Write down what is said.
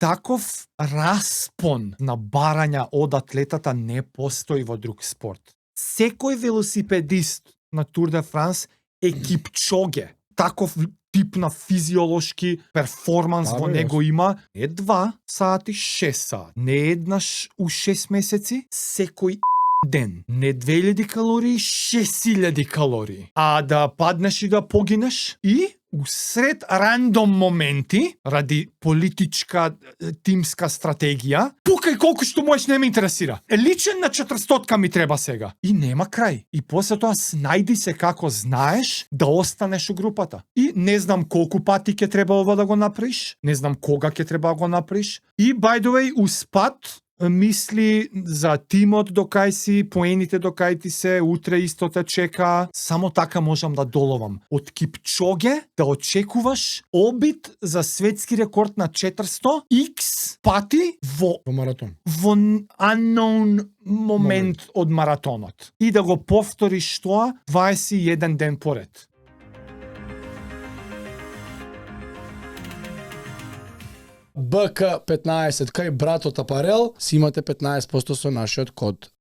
Таков распон на барања од атлетата не постои во друг спорт. Секој велосипедист на Тур де Франс е Кипчоге. Таков тип на физиолошки перформанс во него има не 2 сати, 6 сати. Не еднаш у 6 месеци, секој ден. Не 2000 калории, 6000 калории. А да паднеш и да погинеш и усред рандом моменти, ради политичка тимска стратегија, пукај колку што можеш, не ме интересира. Личен на 400 ми треба сега. И нема крај. И после тоа снајди се како знаеш да останеш у групата. И не знам колку пати ќе треба ова да го направиш, не знам кога ќе треба да го направиш. И by the way, успат мисли за тимот до кај си, поените до кај ти се, утре исто те чека. Само така можам да доловам. Од Кипчоге да очекуваш обид за светски рекорд на 400 X пати во маратон. Во unknown момент од маратонот. И да го повториш тоа 21 ден поред. БК15 кај братот Апарел си имате 15% со нашиот код